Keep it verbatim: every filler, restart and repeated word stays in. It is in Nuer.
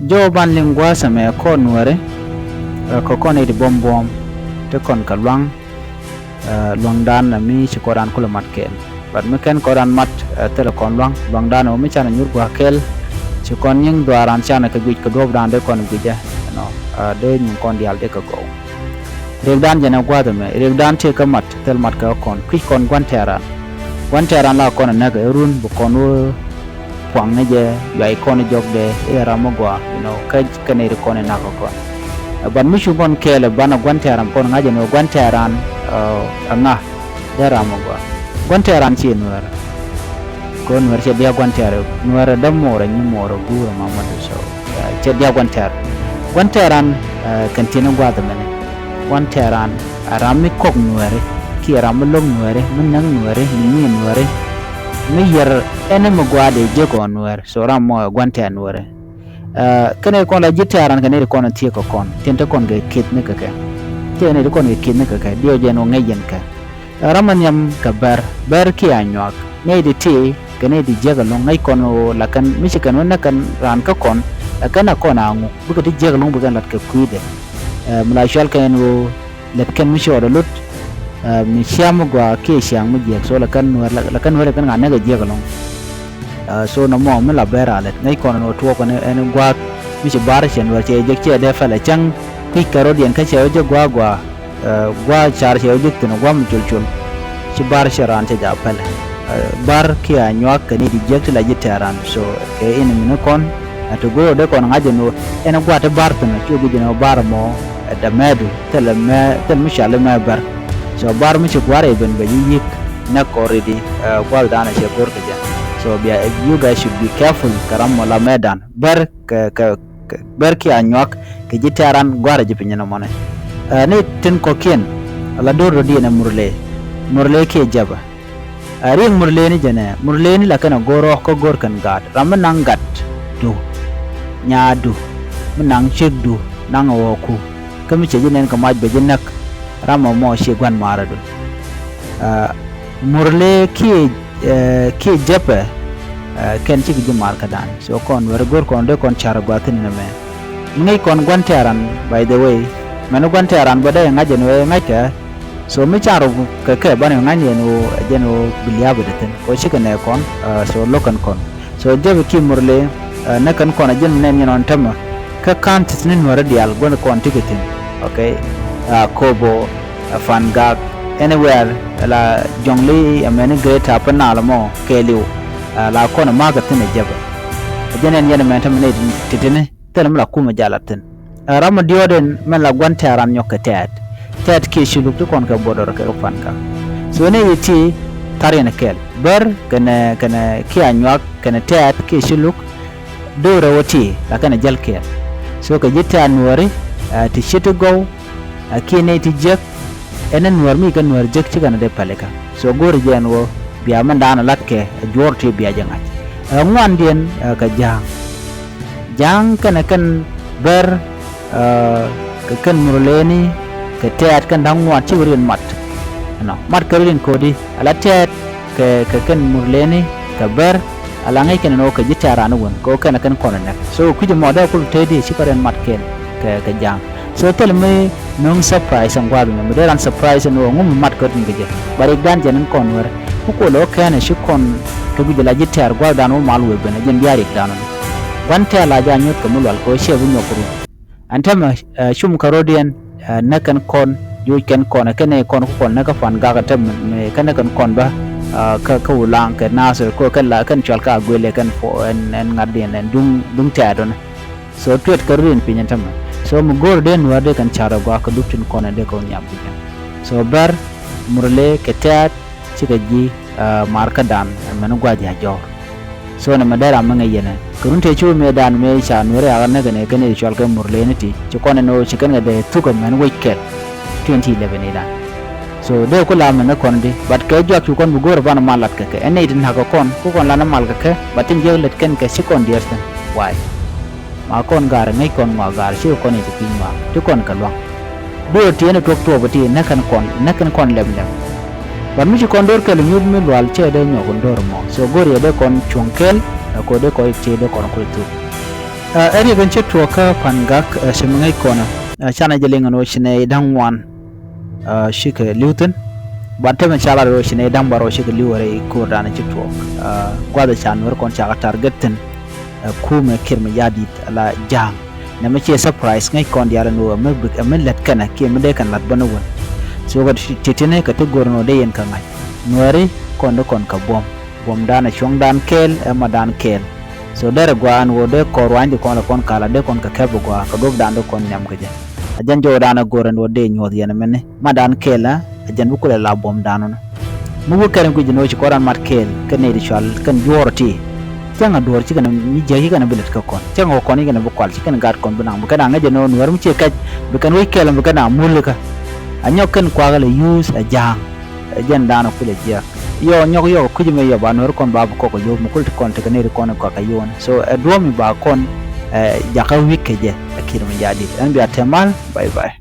Jɔw ban liŋ gua̱a̱th ɛmɛ kɔn Nuääri, ɛ, kɛ kɔn i̱ ti buɔ̱m buɔ̱ɔ̱m ti kɔn kɛ lua̱ŋ, ɛ, lua̱ŋdan ɛ mi ci kɔn raan kulɛ mat kɛɛl. But mi kɛn kɔn raan mat, ɛ, thilɛ kɔn lua̱ŋ, lua̱ŋdan ɛ mi canɛ nyuur gua̱a̱th kɛɛl. Ci kɔn nyiŋ dhuaaran canɛ kɛ guic kɛ duɔ̱ɔ̱pdan dee kɔn guic ɛ, you know, ɛ, dee nyiŋ kɔn diaal dee kɛ gɔw. Riɛkdan jɛn ɛ gua̱a̱th ɛmɛ, riɛkdan tëë kä mat, thil mat kɛ kɔn, kui̱c kɔn gua̱n tɛ̈ran. Gua̱n tɛ̈ran la kɔn ɛ näk ɛ run, bi kɔn wä puaŋni jɛ, yuay kɔn jɔkdɛ i̱ ram mi gɔaa, you know, kä kɛn i̱ ri kɔn i̱ nak kɔn. Ɛ, but mi cu kɔn kɛɛl ɛ banɛ gua̱n tɛ̈ran kɔn ŋa̱c ɛn ɣöö gua̱n tɛ̈ran, ɛ, ɛ ŋa dee ram mi gɔaa. Gua̱n tɛ̈ran ci Nuäär. Kɛ ɣöö Nuäär cɛ dia̱k gua̱n tɛ̈r, Nuäär ɛ dämuɔɔr ɛ nyimuɔɔr ɛ guur ɛ mamadu so, ɛ, cɛ dia̱k gua̱n tɛ̈r. Gua̱n tɛ̈ran, ɛ, kɛn ti̱n i̱ gua̱a̱th ɛmɛni. Gua̱n tɛ̈ran ɛ ram mi kɔk Nuääri kiɛ ram mi lo̱k Nuääri, mi näk Nuääri, mi nyieen Nuääri, mi yɛr ɛn mi gɔaa dee jiäk ɣɔɔ Nuäär. So ram mɔ ɛ gua̱n tɛ̈r Nuääri. Ɛ, kɛn i̱ kɔn la ji̱ tɛ̈ran kɛn i̱ kɔn thiek kɛ kɔn, tin te kɔn kɛ ki̱thni kɛ kɛ. Tin i̱ kɔn kɛ ki̱thni kɛ kɛ, diɛw jɛn wä ŋäc yɛn kɛ. Ɛ, ram mi nhiam kɛ Bär, Bär kiɛ Anyuak. Nɛy ti ti kɛ nɛy ti jiäk ɛlɔ̱ŋ ŋäc kɔn ɣöö la kɛn mi ci kɛn wä näk kɛn raan kä kɔn, la kɛn a kɔn a ŋu bikɛ ti jiäk ɛlɔ̱ŋ bi kɛn lat kɛ kui̱dɛ. Ɛ, mi la cual kɛn ɣöö lät kɛn mi ci ɣɔt ɛ lot, ɛ, mi ciaŋ mi gɔaa kiɛ ciaŋ mi jiäk. So la kɛn Nuäär, la, la kɛn Nuäär la kɛn ŋa̱ näk ɛ jiäk ɛlɔ̱ŋ. Ɛ, so nɔmɔ mi la Bär a lät ŋäc kɔn ɛn ɣöö tuɔɔk ɛn, ɛn gua̱a̱th mi ci Bär cɛ Nuäär cɛ jek cɛ dee pɛlɛ cäŋ kui̱c kɛ rɔ̱diɛn kä cɛ wä jek gua̱a̱ gua̱a̱. Ɛ, gua̱a̱ car cɛ wä jek thi̱n gua̱a̱ mi col col. Ci Bär cɛ raan cɛ jaak pɛlɛ. Ɛ, Bär kiɛ Anyuak kɛ ni ti jiäk ti la ji̱ tɛ̈ran. So kɛ in mi ni kɔn, ɛ, ti go̱o̱r dee kɔn ŋa̱c ɛn ɣöö ɛn gua̱a̱ ti Bär thi̱n cu guic ɛn ɣöö Bär mɔ, ɛ, dämɛɛdu thilɛ mɛ, thil mi cɔal i̱ mɛ Bär. So Bär mi ci gua̱a̱r ɛ ben bɛ ji̱ yi̱k näk already, ɛ, gua̱a̱th dan ɛ cɛ go̱r kɛ jɛ. So bia, you guys should be careful kɛ ram mɔ la mɛ dan. Bär kɛ, kɛ, kɛ Bär kiɛ Anyuak kɛ ji̱ tɛ̈ran gua̱a̱r ɛ ji̱ piny ɛn ɛmɔnɛ. Ɛ, ni tin kɔ̱kiɛn ala do̱r do̱diɛn ɛ Murle. Murle kiɛ Jäpɛ. Ɛ, riɛk Murleni jɛnɛ, Murleni la kɛn a go̱r rɔɔk kä go̱r kɛn gaat. Ram mi naŋ gatdu, nyaadu, mi naŋ ciekdu, naŋ ɛ ɣɔɔku. Kä mi cɛ ji̱ nɛn kɛ mac bɛ ji̱ näk, ram ɛmɔ ci gua̱n maaradu. Ɛ, Murle kiɛ, ɛ, kiɛ Jäpɛ, ɛ, kɛn cikɛ ji̱ maar kädan. So kɔn weri go̱r kɔn dee kɔn car ɛ gua̱thin ɛn ɛmɛ. Mi ŋäc kɔn gua̱n tɛ̈ran, by the way, mɛn gua̱n tɛ̈ran bä dee ŋa̱c ɛn ɣöö ŋa̱ckɛ. So mi can rɔ kɛ kɛ banɛ ŋa̱c ɛn ɣöö jɛn ɣöö bi lia̱a̱ bɛ dee thi̱n kɛ cikɛ nɛ kɔn, ɛ, so lo̱k kɛn kɔn. So Jäpɛ kiɛ Murle, ɛ, näk kɛn kɔn a jɛn mi nɛn yɛn ɣɔn tämɛ. Kä counties ni Nuäärä diaal gua̱n kɔn tikɛ thi̱n. Okay. Ɛ, Akobo, ɛ, Fangak, anywhere, ɛ la Jonglei, ɛ mɛni Greater Upper Nile mɔ kɛɛliw, ɛ la kɔn ɛ ma̱a̱k ɛ thi̱n ɛ Jäpɛ. Ɛ jɛn ɛn yɛn ɛmɛn tämɛ nɛy ti ti̱ti̱ni. Thilɛ mi la kumɛ jal a thi̱n. Ɛ ram mi diɔ̱ɔ̱kdɛn mɛn la gua̱n tɛ̈ran nyɔk kɛ Tɛ̈t. Tɛ̈t kiɛ Culuk ti kɔn kɛ border kɛ Fangak. So nɛy ti ti thar yɛn kɛl. Bär kɛnɛ, kɛnɛ kiɛ Anyuak kɛnɛ Tɛ̈t kiɛ Culuk. Do̱rɛ wä ti la kɛnɛ jäl kɛl. So kɛ ji̱ tɛ̈r Nuääri, ɛ, ti ci ti gɔw, ɛ, kiɛ nɛy ti jiäk. Ɛn ɛ Nuäär mi kɛ Nuäär jek cikɛ nɛ dee pɛlikä. So go̱o̱ri jɛ ɛn ɣöö bia mɛn daanɔ latkɛ ɛ juɔ̱ɔ̱r ti bia jɛ ŋa̱c. Ɛ ŋuandiɛn, ɛ, kɛ Ja̱a̱ŋ. Ja̱a̱ŋ kɛnɛ kɛn Bär, ɛ, kɛ kɛn Murleni kɛ Tɛ̈t kɛn da̱ŋ ŋuan cikɛ riɛn mat. Ɛnɔ mat kɛ riɛn ko̱di ala Tɛ̈t kɛ, kɛ kɛn Murleni kɛ Bär. Ala ŋäc kɛn ɛn ɣöö kɛ ji̱ tɛ̈ran wän kɛ ɣöö kɛn ɛ kɛn kɔn ɛ näk. So kui̱c ɛmɔ dee kul tëëdi cikɛ rɛn mat kɛn kɛ, kɛ Ja̱a̱ŋ. So thil mi nöŋ surprise ɛn gua̱a̱th ɛmɛ mi dee ran surprise ɛn ɣöö ŋu mi mat kɛ ɣöö tin kɛ jɛ. Ba riɛkdan jɛn in kɔn Nuäär mi kuɔ lo̱k kɛn ɛ ci kɔn kɛ guic ala ji̱ tɛ̈r gua̱a̱th dan wä mal wëë ben ɛ jɛn bia riɛkdan ɔni. Gua̱n tɛ̈r la jɛ a nyuɔ̱th kɛ mi lual kɛ ɣöö ciɛ bi nyuɔk run. Ɛn täämɛ, ɛ, cum kɛ ro̱diɛn, ɛ, näk kɛn kɔn, joc kɛn kɔn, ɛ, kɛn nɛy kɔn ku kɔn näk kä Fangak ɛ täämɛ, ɛ, kɛn näk kɛn kɔn bä, ɛ, kä, kä Ulaŋ kɛ Nasir, kɛ, kɛn la, kɛn cɔal kä Aguel, ɛ, kɛn puɔ, ɛn, ɛn ŋa̱tdiɛn, ɛn duŋ, duŋ tɛ̈t ɔni. So tuet kɛ ro̱diɛn piny ɛn täämɛ. So mi go̱o̱r dee Nuäär dee kɛn ca̱r ɛ gɔaa kɛ dup tin kɔn ɛ dee kɛ wä nhiam kɛ jɛ. So Bär, Murle kɛ Tɛ̈t, cikɛ ji̱, ɛ, maarkädan, ɛ, mɛn gua̱a̱th ji̱ a jɔ̱ɔ̱r. So nɛmɛ dee ram mi ŋäc yɛn ɛ kɛ run tëë cu mëëdan mëë ca Nuääri a ɣän näk kɛn ɛ kɛn ɛ cɔal kɛ Murleni ti ci kɔn ɛn ɣöö ci kɛn kɛ dee thuk ɛmɛn wec kɛl twenty eleven idan. So dee ku la mɛn ɛ kɔn di, but kɛ juak cu kɔn bi go̱o̱r ɛ banɛ mal lat kɛ kɛ ɛn nɛy ti na̱k kɛ kɔn ku kɔn lanɛ mal kɛ kɛ, but tin jiäk lät kɛn kɛ ci kɔn diɛɛr thi̱n. Why? Ma kɔn ga̱a̱r ŋäc kɔn ŋɔak ga̱a̱r cikɛ kɔn yɛ ti pi̱ny ŋɔak ti kɔn kɛ lua̱ŋ. Duɔ̱ɔ̱r tiɛɛni tuɔ̱k tuɔɔp ɛ ti näk kɛn kɔn, näk kɛn kɔn lɛm lɛm. But mi ci kɔn do̱r kɛl nyuth mi lual cɛ dee nyɔk in do̱r mɔ. So go̱r yɛ dee kɔn cuɔ̱ŋ kɛl ɛ ko̱ dee kɔn yɛ ti dee kɔn kul thuk. Ɛ riɛk in ci tuɔɔk kä Pan Gak, ɛ, ci mi ŋäc kɔn, ɛ, canɛ jɛ liŋ ɛn ɣöö ci nɛy da̱ŋ ŋuan, ɛ, cikɛ li̱w thi̱n. Ban tɛmɛ ca lat ɣöö ci nɛy da̱ŋ bärɔw cikɛ li̱w rɛy ko̱o̱rdan ci tuɔɔk. Ɛ, gua̱th ɛ ca Nuäär kɔn cakɛ target thi̱n, ɛ, kumɛ Kiir Mayardit ala Ja̱a̱ŋ. Nɛmɛ ciɛ surprise, ŋäc kɔn diaal ɛn ɣöö ɛmɛ bik, ɛmɛ lät kɛnɛ kiɛ ɛmɛ dee kɛn lat bä ni wän. So kɛ ti, ti, ti̱ti̱ni kɛ ti go̱r ɛn ɣöö dee yɛn kɛ ŋa̱c. Nuääri kɔn dee kɔn kɛ buɔ̱m. Buɔ̱mdan ɛ cuɔ̱ŋdan kɛɛl, ɛ madan kɛɛl. So derɛ gɔaa ɛn ɣöö dee kɔn ruanydi kɔn lɛ kɔn kala dee kɔn kɛ kɛp ɛ gɔaa kɛ duɔ̱pdan dee kɔn nhiam kɛ jɛ. Ɛ jɛn jɔwdan ɛ go̱r ɛn ɣöö dee nyuɔ̱th yɛn ɛmɛni. Madan kɛɛl ɛ, ɛ jɛn bi kulɛ la buɔ̱mdan ɔnɔ. Mi wä kɛn kui̱c ɛn ɣöö ci kɔn ran mat kɛɛl kɛ nɛy ti cual kɛn juɔ̱ɔ̱r ti. Cäŋ a duɔ̱ɔ̱r ci kɛn mi jiäk ci kɛn bi lät kä kɔn. Cäŋ a wä kɔn ci kɛn bi kual ci kɛn gaat kɔn bi naŋ bi kɛn a ŋäc ɛn ɣöö Nuäär mi ciɛ kɛc bi kɛn wec kɛɛl bi kɛn a mul kä. A nyɔk kɛn kuakä lɛ yuuth ɛ Ja̱a̱ŋ. Ɛ jɛn daanɔ kulɛ jiɛk. Yɔ nyɔk yɔk kui̱c mɛ yɔ ba Nuäär kɔn ba bi kɔk ɛ yop mi kul ti kɔn tekɛ nɛy ti kɔn kɔk ɛ yop ni. So ɛ duɔ̱ɔ̱p mi ba kɔn, ɛ, jakä wi̱i̱ kɛ jɛ ɛ Kiir Mayardit. Ɛn bia te mal, bye bye.